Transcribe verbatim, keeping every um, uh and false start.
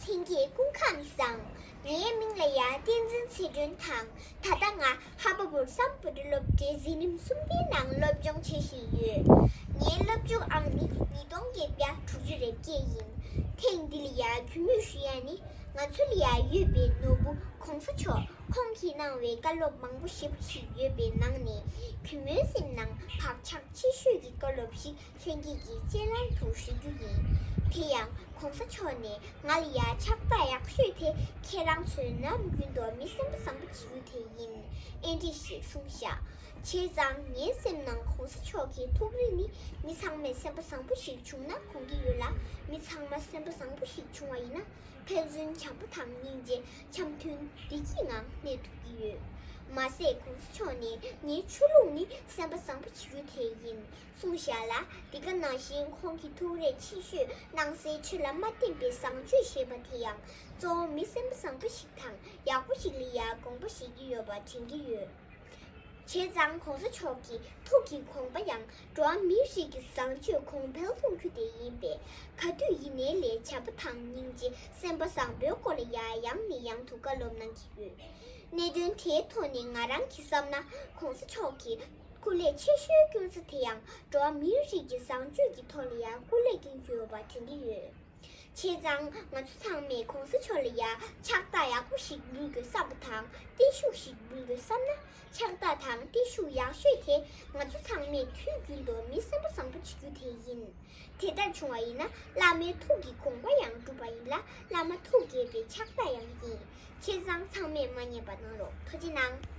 ལྷན་རྒྱས་སྐུ་ཁམས་བཟང་། ངའི་མིང་ལ་ཡ་བསྟན་འཛིན་ཚེ་སྒྲོན་དང་། ད་ལྟ་ང་ཧ་བ་བོར་སམ་བུ་ཏི་སློབ་གྲྭའི་འཛིན་རིམ་གསུམ་པའི་ནང་སློབ་སྦྱོང་བྱེད་བཞིན་ཡོད། ངའི་སློབ་སྦྱོང་ཨང་ནི་ཉིས་སྟོང་བརྒྱད་བརྒྱ་དྲུག་ཅུ་རེ་བརྒྱད་ཡིན། ཐེངས་འདི་ལ་ཡ་རྒྱུས་མེད་ཞུ་ཡ་ནི། ང་ཚོ་ལ་ཡ་ཡོད་པའི་ནོར་བུ་གོང་ས་མཆོག་ཁོང་གིས་གནང་བའི་བཀའ་སློབ་མང་པོ་ཞེ་པོ་ཞིག་ཡོད་པའི་ནང་ནས། གུས་མོའི་སེམས་ནང་བག་ཆགས་ཆེ་ཤོས་ཀྱི་བཀའ་སློབ་ཞིག་ལྷན་རྒྱས་ཀྱི་སྤྱན་ལམ་དུ་ཞུ་རྒྱུ་ཡིན། དེ་ཡང་གོང་ས་མཆོག་ནས་ང་ལ་ཡ་ཕྱག་རྟགས་ཡག་ཤོས་དེ་ཁྱེད་རང་ཚོས་ནམ་རྒྱུན་དུ་མི་སེམས་པ་བཟང་པོ་བྱེད་རྒྱུ་དེ་ཡིན། ཨེ་འདྲས་ཞིག་གསུངས་ཤག་བྱས་ཙང་ངའི་སེམས་ནང་གོང་ས་མཆོག་གི་ཐུགས་རེ་ནི། མི་ཚང་མས་སེམས་པ་བཟང་པོ་ཞིག་བྱུང་ན་དགོངས་ཀྱི་ཡོད་ལ། མི་ཚང་མ་སེམས་པ་བཟང་པོ་ཞིག་བྱུང་བ་ཡིན་ན། ཕན་ཚུན་བྱམས་པོ་དང་སྙིང་རྗེ་འཆམ་མཐུན་བདེ་སྐྱིད་ངང་གནས་ཐུབ་ཀྱི་ཡོད། མ་ཟད་གོང་ས་མཆོག་ནས་ངའི་ཆོས་ལུགས་ནི་སེམས་པ་བཟང་པོ་བྱེད་རྒྱུ་དེ་ཡིན་གསུངས་བཞག་ལ། འདི་ག་ནང་བཞིན་ཁོང་གི་ཐུགས་རེ་ཆེ་ཤོས་སྣང་སྲིད་ཆོས་ལ་མ་བརྟེན་པའི་བཟང་སྤྱོད་ཞེས་པ་དེ་ཡང་གཙོ་བོ་མི་སེམས་པ་བཟང་པོ་ཞིག་དང་ཡག་པོ་ཞིག་ལ་ཡ་དགོངས་པ་བཞེས་ཀྱི་ཡོད་པ་དྲན་གྱི་ཡོད། བྱས་ཙང་གོང་ས་མཆོག་གི་ཐུགས་ཀྱི་དགོངས་པ་ཡང་འགྲོ་བ་མིའི་རིགས་ཀྱི་བཟང་སྤྱོད་གོང་འཕེལ་གཏོང་རྒྱུ་དེ་ཡིན་པས། ག་དུས་ཡིན་ནའི་ལས་བྱམས་པ་དང་སྙིང་རྗེ་སེམས་པ་བཟང་པོའི་སྐོར་ལ་ཡ་ཡང་ནས་ཡང་དུ་བཀའ་སློབ་གནང་གི་ཡོད། གནད་དོན་དེའི་ཐོག་ནས་ང་རང་གིས་བསམ་ན། གོང་ས་མཆོག་གི་སྐུ་ལས་ཆེ་ཤོས་བསྐྱོན་ས་དེ་ཡང་འགྲོ་བ་མིའི་རིགས་ཀྱི་བཟང་སྤྱོད་ཀྱི་ཐོག་ལ་ཡང་སྐུ་ལས་བསྐྱོན་གྱི་ཡོད་པ་དྲན་གྱི་ཡོད། བྱས་ཙང་ང་ཚོ་ཚང་མས་གོང་ས་མཆོག་ལ་ཡ་ཕྱག་རྟགས་ཡག་པོ་ཞིག་འབུལ་དགོས་བསམ་པ་དང་བརྟན་བཞུགས་ཤིག་འབུལ་དགོས་བསམ་ན། ཕྱག་རྟགས་དང་བརྟན་བཞུགས་ཡག་ཤོས་དེ་ང་ཚོ་ཚང་མས་དུས་རྒྱུན་དུ་མི་སེམས་པ་བཟང་པོ་བྱེད་རྒྱུ་དེ་ཡིན། དེ་ལྟར་བྱུང་བ་ཡིན་ན་བླ་མའི་ཐུགས་ཀྱི་དགོངས་པ་ཡང་འགྲུབ་པ་ཡིན་ལ། བླ་མ་ཐུགས་དགྱེས་པའི་ཕྱག་རྟགས་ཡང་ཡིན། བྱས་ཙང་ཚང་མས་མ་ཉེས་པ་གནང་རོགས། ཐུགས་རྗེ་གནང་།